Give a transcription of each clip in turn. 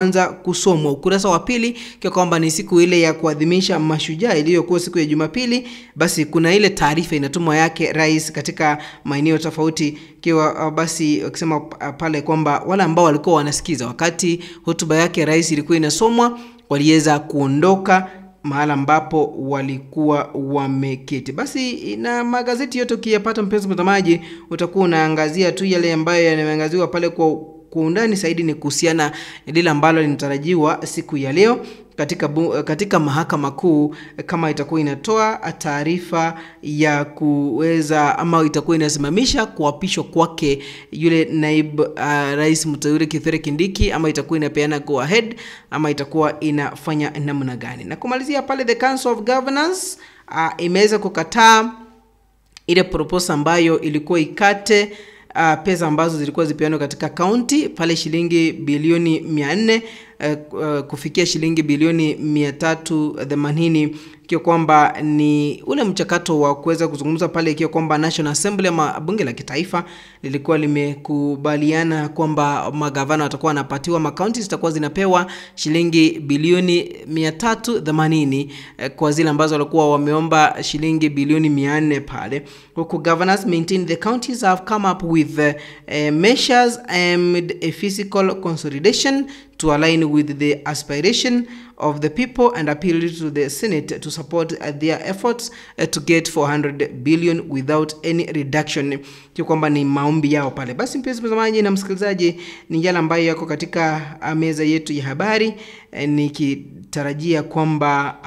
kuanza kusomwa. Ukurasa wa pili kwa kwamba ni siku ile ya kuadhimisha mashujaa iliyokuwa siku ya Jumapili, basi kuna ile taarifa inatumwa yake rais katika maeneo tofauti, kiwa basi wakisema pale kwamba wale ambao walikuwa wanasikiza wakati hotuba yake rais ilikuwa inasomwa waliweza kuondoka mahala ambapo walikuwa wameketi. Basi na magazeti yote ukiyapata, mpenzi mtazamaji, utakuwa unaangazia tu yale ambayo yameangaziwa pale kwa undani zaidi, ni kuhusiana lile ambalo linatarajiwa siku ya leo katika mahakama kuu, kama itakuwa inatoa taarifa ya kuweza ama itakuwa inasimamisha kuapishwa kwake yule naibu rais mteule Kithure Kindiki, ama itakuwa inapeana go ahead, ama itakuwa inafanya namna gani. Na kumalizia pale, the Council of Governors imeweza kukataa ile proposal ambayo ilikuwa ikate pesa ambazo zilikuwa zipeanwa katika county pale shilingi bilioni 400 kufikia shilingi bilioni 380, ikiwa kwamba ni ule mchakato wa kuweza kuzungumza pale, ikiwa kwamba National Assembly ama bunge la kitaifa lilikuwa limekubaliana kwamba magavana watakuwa wanapatiwa, ma county zitakuwa zinapewa shilingi bilioni 380 kwa zile ambazo walikuwa wameomba shilingi bilioni 400 pale. Huku governors maintain the counties have come up with measures aimed a fiscal consolidation to align with the aspiration of the people and appeal to the Senate to support their efforts to get 400 billion without any reduction. Kwa kwamba ni maombi yao pale. Basi mpenzi mtazamaji na msikilizaji, ni yale ambayo yako katika meza yetu ya habari, nikitarajia kwamba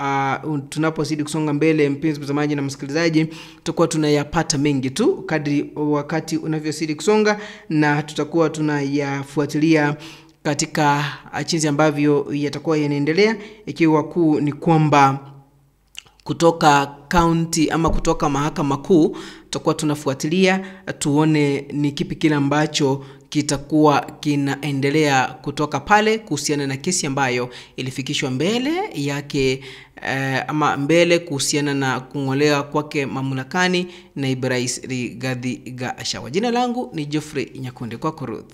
tunapozidi kusonga mbele, mpenzi mtazamaji na msikilizaji, tutakuwa tunayapata mengi tu kadri wakati unavyozidi kusonga, na tutakuwa tunayafuatilia katika jinsi ambavyo yatakuwa yanaendelea, ikiwa kuu ni kwamba kutoka county ama kutoka mahakama kuu tutakuwa tunafuatilia tuone ni kipi kile ambacho kitakuwa kinaendelea kutoka pale kuhusiana na kesi ambayo ilifikishwa mbele yake ama mbele kuhusiana na kungolewa kwake mamlakani naibu rais Rigathi Gachagua. Jina langu ni Geoffrey Nyakundi, kwako Ruth.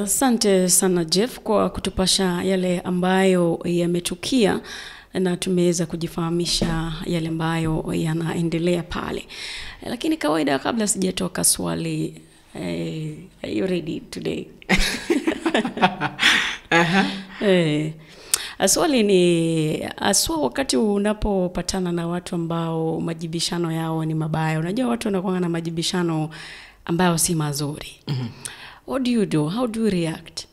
Asante sana Jeff kwa kutupasha yale ambayo yametukia na tumeweza kujifahamisha yale ambayo yanaendelea pale. Lakini kawaida, kabla sijatoka swali, are you ready today? Swali ni aswa, wakati unapopatana na watu ambao majibishano yao ni mabaya. Unajua watu wanakuwa na majibishano ambayo si mazuri. What do you do? How do you react?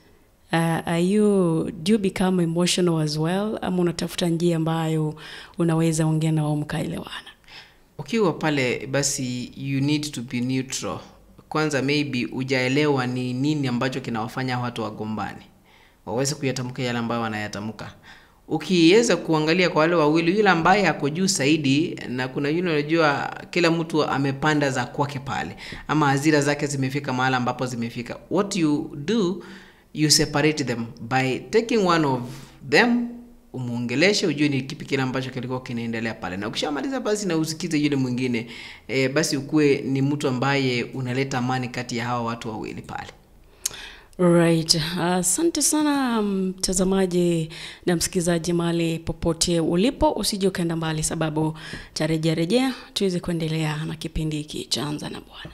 Do you become emotional as well? Ama unatafuta njia ambayo unaweza ongea na wao mkaelewana? Ukiwa pale basi you need to be neutral. Kwanza maybe hujaelewa ni nini ambacho kinawafanya watu wagombane, waweze kuyatamka yale ambayo wanayatamka. Ukiweza kuangalia kwa wale wawili, yule ambaye ako juu zaidi na kuna yule unajua kila mtu amepanda za kwake pale, ama hasira zake zimefika mahala ambapo zimefika. What you do, you separate them by taking one of them, umuongeleshe, ujue ni kipi kile ambacho kilikuwa kinaendelea pale. Na ukishamaliza basi na usikize yule mwingine, basi ukue ni mtu ambaye unaleta amani kati ya hawa watu wawili pale. Right. Asante sana mtazamaji na msikizaji mahali popote ulipo, usije ukaenda mbali sababu tarejea rejea tuweze kuendelea na kipindi hiki cha Anza na Bwana.